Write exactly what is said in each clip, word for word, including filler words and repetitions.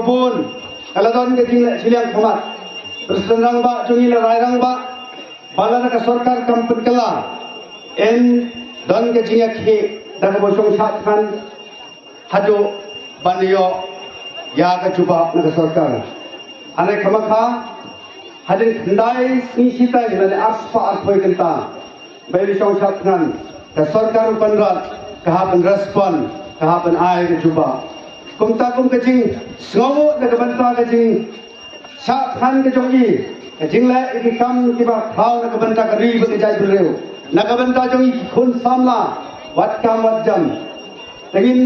Bun ka la don ka jingleh shiliang khmat. President Rangbah jong ngi la rai rangbah ba lada ka sorkar kam pynkylla, yn don ka jingïakhih da kaba shong shad thngan haduh ban ïoh ïa ka jubab na ka sorkar. Hynrei khamkha hadien khyndai sngi shiteng lane arspah arphew kynta, ba i shong shad thngan, ka sorkar u Conrad ka hap ban respond, ka hap ban ai ka jubab. Kumta kum ka jingsngewnguh na ka bynta ka jingshad thngan ka jong i, ka jingleh ïa ki kam kiba khraw na ka bynta ka ri bad ka jaitbynriew, na ka bynta jong i ki khun samla wat kam wat jam. Te ngin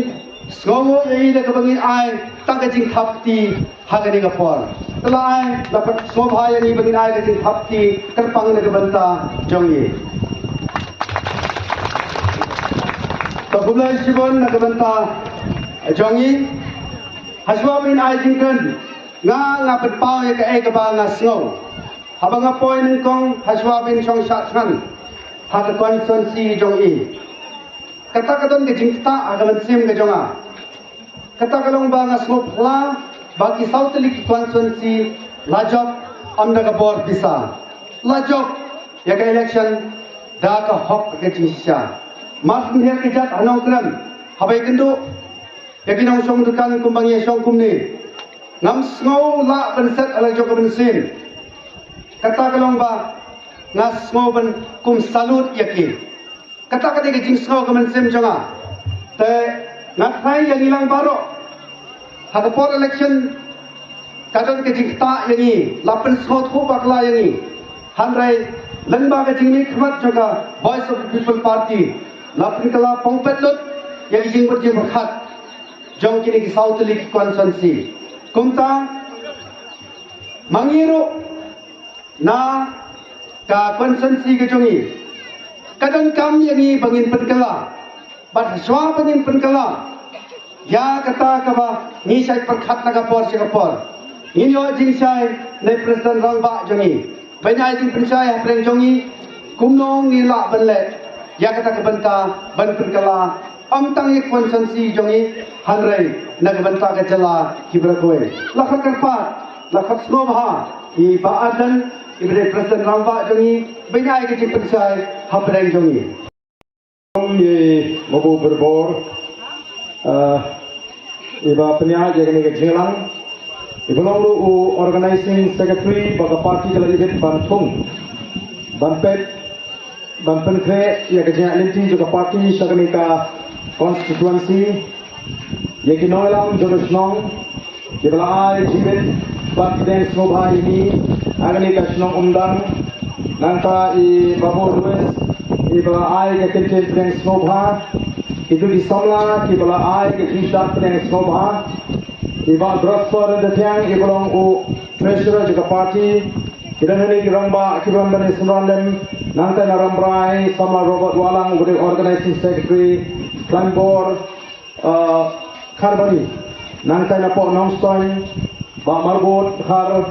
sngewnguh ïa i da kaba ngin ai tang ka jingthap kti ha kane ka por. Te la ai, la pat sngewbha ïa ngi ba ngin ai ka jingthap kti kyrpang na ka bynta jong i. To khublei shibun na ka bynta jong i. Hashwa ba ngin ai jingkren, nga nga pynpaw ïa kaei kaba nga sngew haba nga poi nyngkong hashwa ba ngin shong shad thngan ha ka constituency jong i. Kata ka don ka jingktah ha ka mynsiem ka jong nga. Kata ka long ba nga sngewphylla ba ki saw tylli ki constituency la jop ym da ka bor pisa, la jop ïa ka election da ka hok ka jingshisha. Mar shu hiar ka jait ha Nongkrem, haba ïakynduh ïa ki nongshong dukan kumba ngi ïashong kumne, ngam sngew lah ban set ha la jong ka mynsiem. Kata ka long ba nga sngew ban kum salute ïa ki. Kata ka dei ka jingsngew ka mynsiem jong nga. Te nga tharai ïa ngi lang baroh, ha ka por election ka don ka jingktah ïa ngi, la pynsngewthuh bakla ïa ngi. Hynrei lyngba ka jingmihkhmat jong ka Voice of the People Party, la pynkylla pongpet lut ïa ka jingbit jingpyrkhat jong kine ki saw tylli ki constituency. Kumta ma ngi ruh na ka constituency ka jong ngi, ka donkam ïa ngi ba ngin pynkylla. Bad hashwa ba ngin pynkylla ïa kata kaba ngi shait pyrkhat na ka por sha ka por, ngin ïoh jingshai na i President Rangbah jong ngi ban ai jingpynshai hapdeng jong ngi kumno ngi lah ban leh ïa kata ka bynta ban pynkylla, ym tang ïa ka constituency jong ngi, hynrei na ka bynta ka jylla kiba kawei. La khot kyrpad, la khot sngewbha ïa i Bah Ardent, iba dei President Rangbah jong ngi, ban ai ka jingpynshai hapdeng jong ngi. Ïa i Mabu Berbor, ah, iba pynïaid ïa kane ka jingïalang, iba long ruh u Organizing Secretary ba ka party ka la ibit ban thung, ban peit, ban pynkhreh ïa ka jingïaid lynti jong ka party sha kane ka constituency, ïa ki nongïalam jong ka shnong kiba la ai jingmut bad pdiang sngewbha ïa ngi ha kane ka shnong Umdang. Nangta i Babu Louis iba la ai ka kyntien pdiang sngewbha, kito ki samla kiba la ai ka jingshad pdiang sngewbha, i Bah Prosper Dathiang iba long u treasurer jong ka party, ki don hangne ki rangbah kiba wan ban ïasynran lem, nangta na Rambrai samla Robert Wahlang uba dei organizing secretary, Klaimbor, ah, Kharbari, nangta na poh Nongstoiñ, Bah Marbud Khar,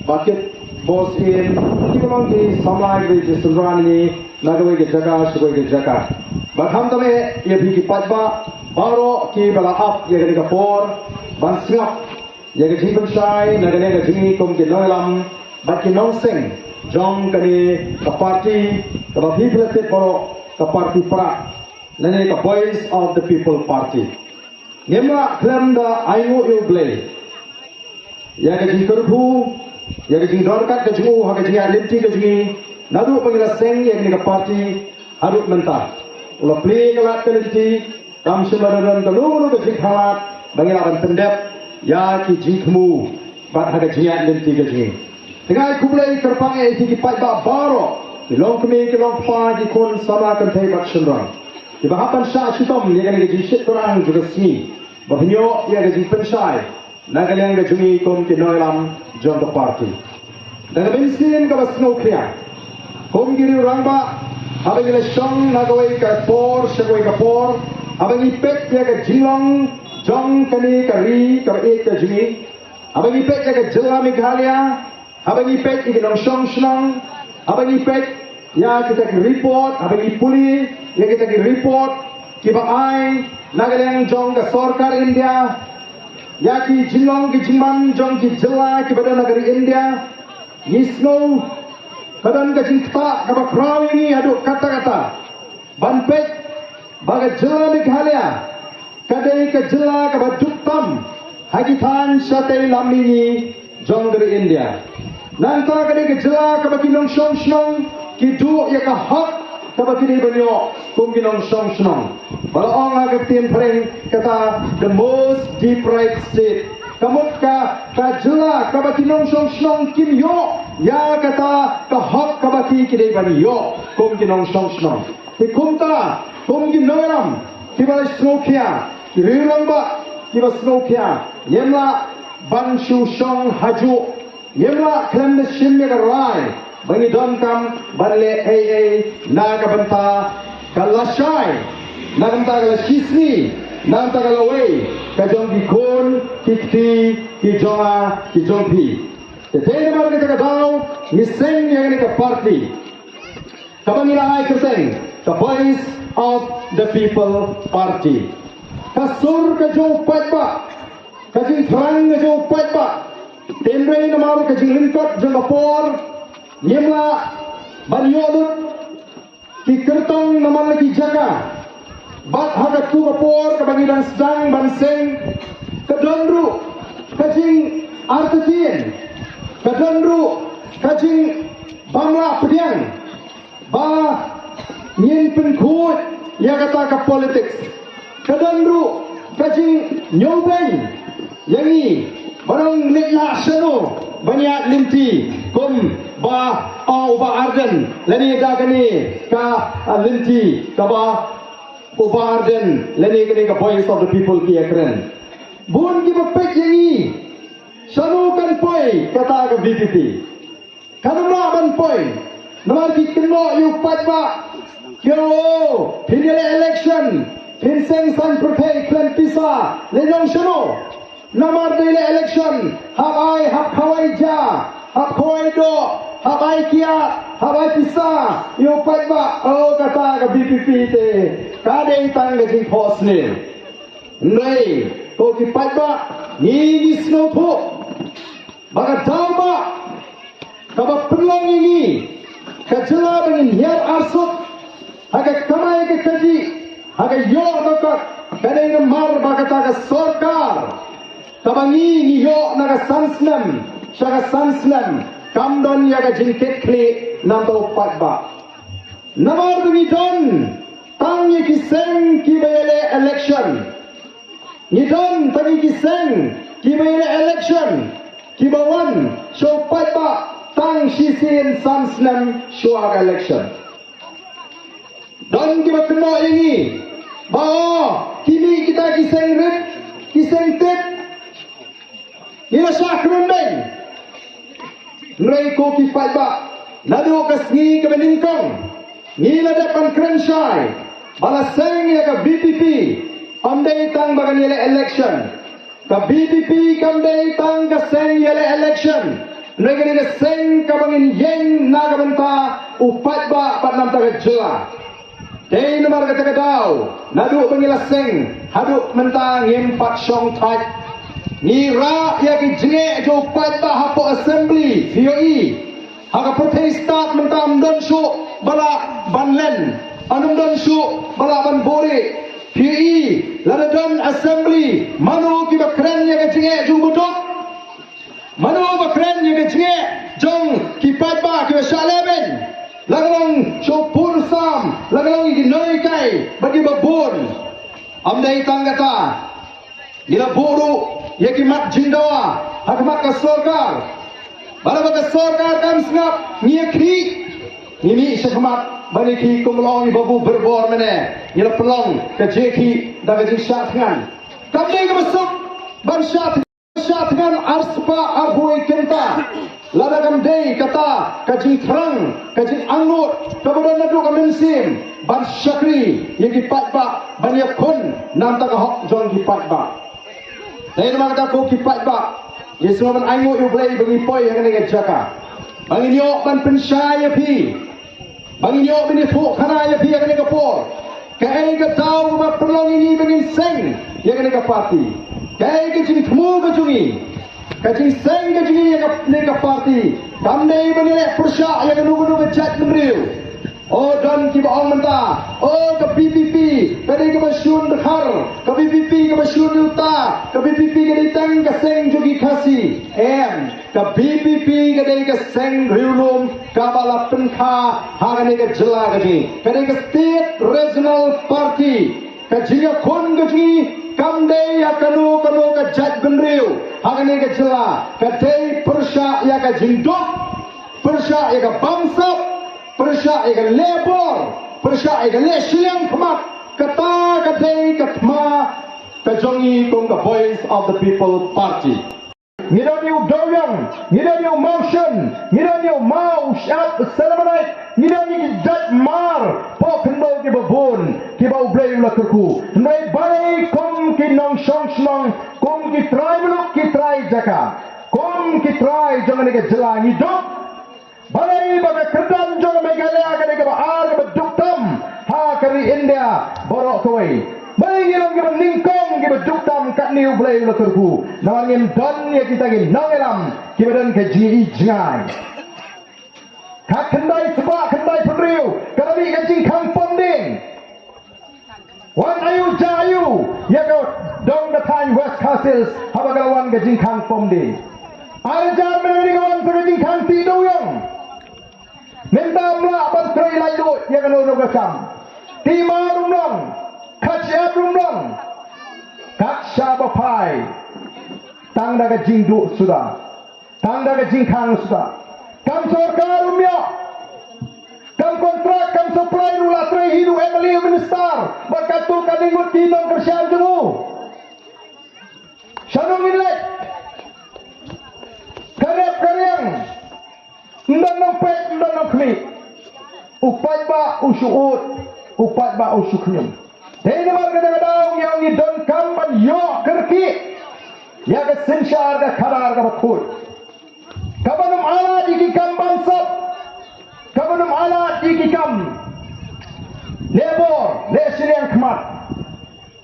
Bah Kit Bos Ïein, kiba long ki samla kiba ïasynran ïa ngi na kawei ka jaka sha kawei ka jaka. Bad khamtam eh ïa phi ki paidbah baroh kiba la ap ïa kane ka por ban sngap ïa ka jingpynshai na kane ka jingim kum ki nongïalam bad ki nongseng jong kane ka party kaba phi phi la tip baroh, ka party Prah, lane ka Voice of the People Party. Ngim lah khlem da ainguh ïa U Blei ïa ka jingkyrkhu, ïa ka jingdon kat ka jong u ha ka jingïaid lynti ka jong ngi, naduh ba ngi la seng ïa kane ka party haduh mynta. U la plie ka lad ka lynti, kam shym la don kano kano ka jingkhanglad ba ngi lah ban pyndep ïa ki jingthmu bad ha ka jingïaid lynti ka jong ngi. Te nga ai khublei kyrpang eh ïa ki paidbah baroh, ki longkmie ki longkpa, ki khun samla kynthei bad shynrang, kiba hap ban shah shitom ïa kane ka jingshit tyrang jong ka sngi, ba phin ïoh ïa ka jingpynshai na ka liang ka jong ngi kum ki nongïalam jong ka party. Da ka mynsiem kaba sngewkhia, kum ki riew rangbah, haba ngi la shong na kawei ka por sha kawei ka por, haba ngi peit ïa ka jinglong jong kane ka ri kaba ïeit ka jong ngi, haba ngi peit ïa ka jylla Meghalaya, haba ngi peit ïa ki nongshong shnong, haba ngi peit ïa kita ki report, haba ngi pule ïa kita ki report kiba ai na ka liang jong ka sorkar India, ïa ki jinglong ki jingman jong ki jylla kiba don ha ka ri India, ngi sngew ka don ka jingktah kaba khraw ïa ngi haduh katta katta ban peit ba ka jylla Meghalaya ka dei ka jylla kaba duk tam ha ki thaiñ shatei lam mihngi jong ka ri India. Nangta ka dei ka jylla kaba ki nongshong shnong ki duh ïa ka hok kaba ki dei ban ïoh kum ki nongshong shnong. Ba la ong ha ka ktien phareng kata, the most deprived state. Ka mut ka, ka jylla kaba ki nongshong shnong kim ïoh ïa kata ka hok kaba ki, ki dei ban ïoh kum ki nongshong shnong. Te kumta, kum ki nongïalam kiba la sngewkhia, ki riew rangbah kiba sngewkhia, ngim lah ban shu shong hajuh, ngim lah khlem da shim ïa ka rai ba ngi donkam ban leh ei ei na ka bynta ka lashai, na ka bynta ka lashisngi, na ka bynta ka lawei ka jong ki khun ki kti ki jong nga ki jong phi. Te dei namar kata ka daw ngi seng ïa kane ka party kaba ngi la ai kyrteng ka Voice of the People Party. Ka sur ka jong u paidbah, ka jingthrang ka jong u paidbah. Hynrei namar ka jinglyngkot jong ka por, ngim lah ban ïoh lut ki kyrtong namar la ki jaka. Bad ha katto ka por kaba ngi dang sdang ban seng, ka don ruh ka jingartatien, ka don ruh ka jingbym lah pdiang ba ngin pynkhuid ïa kata ka politics. Ka don ruh ka jingñiewbeiñ ïa ngi ban ong leit lah shano ban ïaid lynti kumba ong u Bah Ardent lane da kane ka, ah, lynti kaba u Bah Ardent lane kane ka Voice of the People ki ïakren. Bun kiba peit ïa ngi, shano kan poi kata ka V P P. Kan ym lah ban poi namar ki kynnoh ïa u paidbah, ki ong, phin ïaleh election, phin seng saiñ pyrthei khlem pisa, leit long shano? Namar dei leh election hap ai, hap khawai ja, hap khawai doh, hap ai kiad, hap ai pisa ïa u paidbah. O, kata ka V P P te ka dei tang ka jingphohsniew. Hynrei ko ki paidbah, ngi, ngi sngewthuh ba ka daw ba kaba pynlong ïa ngi ka jylla ba ngin hiar arsut ha ka kamai ka kajih, ha ka ïoh ka kot, ka dei namar ba kata ka sorkar kaba ngi, ngi ïoh na ka san snem sha ka san snem kam don ïa ka jingkitkhlieh na u paidbah. Namar ba ngi don tang ïa ki seng kiba ïaleh election. Ngi don tang ïa ki seng kiba ïaleh election, kiba wan sha u paidbah tang shisien san snem shuwa ka election. Don kiba kynnoh ïa ngi ba, o, ki mih kita ki seng rit, ki seng tit. Ngi la shah kmen beiñ. Hynrei ko ki paidbah, naduh ka sngi kaba nyngkong ngi la dep ban kren shai ba la seng ïa ka V P P, ym dei tang ba kan ïaleh election. Ka V P P kam dei tang ka seng ïaleh election. Hynrei ka dei ka seng kaba ngin ïeng na ka bynta u paidbah bad na ka bynta ka jylla. Dei namar kata ka daw, naduh ba ngi la seng haduh mynta ngim pat shong thait. Ngi rah ïa ki jingeh jong u paidbah hapoh Assembly, phi ïohi. Ha ka pyrthei stad mynta ym don shuh ba lah ban len, ym don shuh ba lah ban buhrieh. Phi ïohi, lada don Assembly, mano kiba kren ïa ka jingeh jong u baduk? Mano ba kren ïa ka jingeh jong ki paidbah kiba shah leh beiñ? La ka long sha u pud u sam, la ka long ïa ki nonghikai bad kiba bun. Ym dei tang kata, ngi la buh ruh ïa ki mat jingdawa ha khmat ka sorkar. Bad lada ka sorkar kam sngap, ngi ïakhih, ngi mih sha khmat ban ïakhih kum la ong i Babu Byrbor mynne, ngi la pynlong ka jingïakhih da ka jingshah thngan. Kam dei kaba suk ban shah thngan, shah thngan arspah arphew kynta. Lada kam dei kata ka jingthrang, ka jingangnud kaba don naduh ka mynsiem ban shakri ïa ki paidbah, ban ïakhun na ka bynta ka hok jong ki paidbah. Dei namar kata ko ki paidbah, ngi sngewbha ban ainguh ïa U Blei ba ngi poi ha kane ka jaka, ba ngin ïoh ban pynshai ïa phi, ba ngin ïoh ban ïathuh khana ïa phi ha kane ka por. Kaei ka daw kaba pynlong ïa ngi ba ngin seng ïa kane ka party? Kaei ka jingthmu ka jong ngi, ka jingseng ka jong ngi ïa kane ka party kam dei ban ïaleh pyrshah ïa kano kano ka jaitbynriew. O don kiba ong mynta, o ka VPP ka dei kaba shun dkhar, ka VPP kaba shun ïuta, ka VPP ka dei tang ka seng jong ki Khasi. Em, ka VPP ka dei ka seng riewlum kaba la pynkha ha kane ka jylla ka jong ngi, ka dei ka State Regional Party. Ka jingïakhun ka jong ngi kam dei ïa kano kano ka jaitbynriew ha kane ka jylla, ka dei pyrshah ïa ka jingduk, pyrshah ïa ka bamsap, pyrshah ïa ka leh bor, pyrshah ïa ka leh shiliang khmat. Kata ka dei ka thma ka jong ngi kum ka Voice of the People Party. Ngi don ïa u Dewiong, ngi don ïa u Mawshun, ngi don ïa u Maw, u Shyiap, u Selemanait, ngi don ïa ki jait mar poh khyndew kiba bun kiba U Blei u la kyrkhu. Hynrei balei kum ki nongshong shnong, kum ki trai muluk, ki trai jaka, kum ki trai jong kane ka jylla ngi duk? Balei ba ka kyrdan jong ka Meghalaya ka dei kaba ar kaba duk tam ha ka ri India baroh kawei? Balei ngi long kiba nyngkong kiba duk tam katne U Blei u la kyrkhu? Namar ngim don ïa kita ki nongïalam kiba don ka jingïohi jngai. Ka khyndai spah khyndai phew hynriew ka la mih ka jingkhang pom ding. Wan aïu jia aïu ïa ka dong ka thaiñ West Khasi Hills haba ka la wan ka jingkhang pom ding. Ar hajar mynta ka wan sa ka jingkhang tih dewiong. Mynta ym lah ban trei laitluid ïa kano kano ka kam. Tih mar um long, khap shyiap um long. Kat shaba phai tang da ka jingduh suda. Tang da ka jingkhang suda. Kam sorkar um ïoh. Kam kontrak, kam supply ruh la trei hi u MLA, u minister bad katto katne ngut ki nongkyrshan jong u. Shano ngin leit? Ka rep ka riang. Ym don nongpeit, ym don nongkhmih. U paidbah u shu ud, u paidbah u shu khñium. Te namar kata ka daw ngi ong ngi donkam ban ïoh kyrkieh ïa ka synshar ka khadar kaba khuid, kaba nym ailad ïa ki kam bamsap, kaba nym ailad ïa ki kam leh bor, leh shiliang khmat.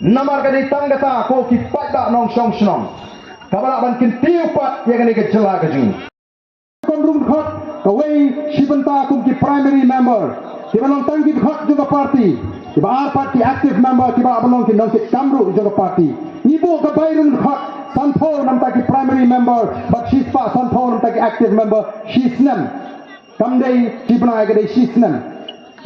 Namar ka dei tang kata ko ki paidbah nongshong shnong kaba lah ban kyntiew pat ïa kane ka jylla ka jong ngi. Kong Rung Dkhot, kawei shi bynta kum ki primary member kiba long tang ki dkhot jong ka party, kiba ar pat ki active member kiba lah ban long ki nongkitkam ruh jong ka party. Ngi buh ka bai Rung Dkhot sanphew na bynta ki primary member bad shispah sanphew na bynta ki active member shi snem. Kam dei shi bnai, ka dei shi snem.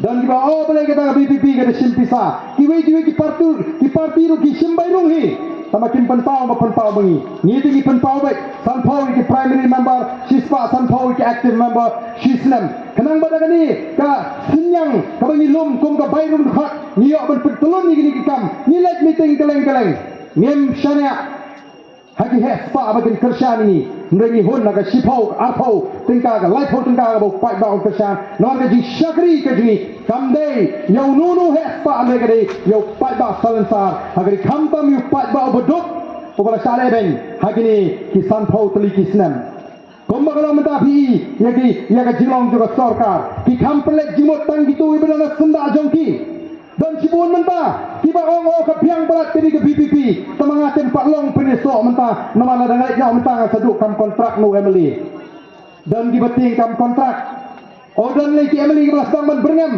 Don kiba, oh, balei kata ka VPP ka dei shim pisa. Kiwei kiwei ki party, ki party ruh ki shim bai rung hi. Tangba kim pynpaw ba pynpaw ba ngi. Ngi te ngi pynpaw beit. Sanphew ïa ki primary member, shispah sanphew ïa ki active member shi snem. Khnang ba da kane ka synñiang kaba ngi lum kum ka bai Rung Dkhot, ngi ïoh ban pyntlun ïa kine ki kam. Ngi leit meeting kylleng kylleng. Ngim shaniah ha ki heh spah ba kin kyrshan ïa ngi, hynrei ngi hun na ka shiphew, arphew tyngka, ka laiphew tyngka kaba u paidbah un kyrshan. Namar ka jingshakri ka jong ngi kam dei ïa uno uno u heh spah, hynrei ka dei ïa u paidbah salonsar. Ha ka dei khamtam ïa u paidbah uba duk, uba la shah lehbeiñ ha kine ki sanphew tylli ki snem. Kumba ka long mynta phi i ïa ki, ïa ka jinglong jong ka sorkar, ki kham pynleit jingmut tang kito kiba don ha syndah jong ki. Don shibun mynta kiba ong, oh, ka biang palat ka dei ka VPP. Tangba nga teng pat long pynïasoh mynta, namar lada nga leit noh mynta nga sa duh kam kontrak na u MLA. Don kiba tieng kam kontrak. Oh, don lei ki MLA kiba la sdang ban byrngem.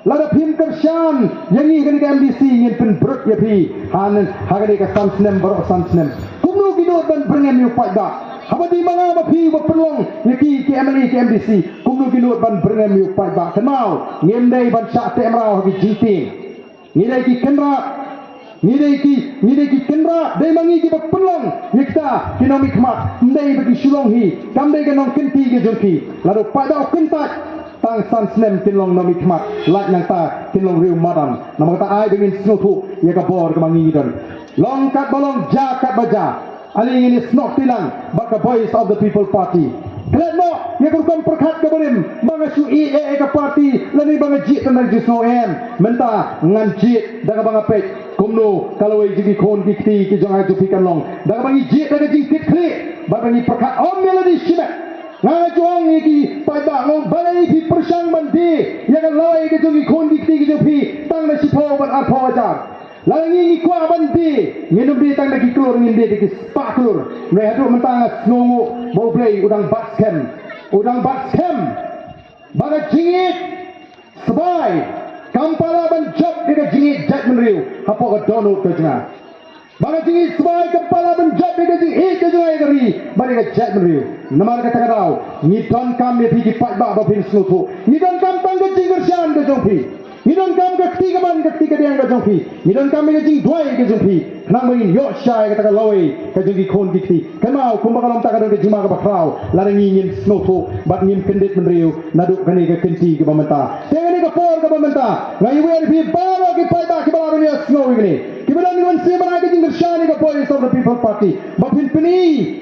Lada phim kyrshan ïa ngi ha kane ka MDC, ngin pynbrut ïa phi ha kane, ha kane ka san snem baroh san snem. Kumno ki nud ban byrngem ïa u paidbah? Haba dei ma nga ma phi uba pynlong ïa ki, ki MLA ki MDC, kumno ki nud ban byrngem ïa u paidbah? Kynmaw, ngim dei ban shah teh mraw ha ki jingtieng. Ngi dei ki kynrad, ngi dei ki, ngi dei ki kynrad, dei ma ngi kiba pynlong ïa kita ki nongmihkhmat. Ym dei ba ki shu long hi, kam dei ka nongkynti ka jong ki. Lada u paidbah u kyntait, tang san snem kin long nongmihkhmat, lait nangta kin long riew madan. Namar kata ai ba ngin sngewthuh ïa ka bor kaba ngi don. Long katba long, jia katba jia, ale ngin ïasnoh kti lang bad ka Voice of the People Party. Klet noh ïa ka rukom pyrkhat kaba rim ba nga shu ïeh ïa ka party lane ba nga jied tang jingsngew, em. Mynta ngan jied da kaba nga peit kumno ka lawei jong ki khun ki kti ki jong nga jong phi kan long, da kaba ngi jied da ka jingkitkhlieh bad ba ngi pyrkhat, ym ïa lade shimet. Nga nga ju ong ïa ki paidbah, nga ong balei phi pyrshang ban die ïa ka lawei ka jong ki khun ki kti ki jong phi tang na shiphew bad arphew hajar. Lada ngi ngi kwah ban die, ngin ym die tang da ki klur, ngin die da ki spah klur. Hynrei haduh mynta nga sngewnguh ba U Blei u dang bat skhem. U dang bat skhem. Ba ka jingïeit sbai kam pat lah ban jop ïa ka jingïeit jaitbynriew hapoh ka dohnud ka jong nga. Ba ka jingïeit sbai kam pat lah ban jop ïa ka jingïeit ka jong nga ïa ka ri bad ïa ka jaitbynriew. Namar kata ka daw ngi donkam ïa phi ki paidbah ba phin sngewthuh. Ngi donkam tang ka jingkyrshan ka jong phi. Ngi donkam ka kti kamon ka kti kadiang ka jong phi. Ngi donkam ïa ka jingduwai ka jong phi. Khnang ba ngin ïoh shai kata ka lawei ka jong ki khun ki kti. Kynmaw kumba ka long ta ka don ka jingma kaba khraw. Lada ngi ngin sngewthuh bad ngin kyndit bynriew naduh kane ka kynti kaba mynta. Te kane ka por kaba mynta nga ïawer ïa phi baroh ki paidbah kiba la don ïa sngew ïa kane. Kiba don ïa ban sngewbha ka jingkyrshan ïa ka Voice of the People Party. Ba phin pyni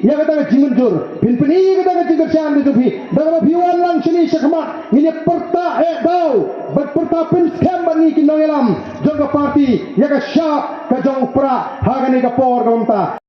ïa kata ka jingmynjur. Phin pyni ïa kata ka jingkyrshan ka jong phi. Da kaba phi wan lang shane shakhmat ngin ïa pyrta eh daw. Bad pyrta pynskhem bad ngi ki nongïalam jong ka party ïa ka shap ka jong u Prah ha kane ka por kaba mynta.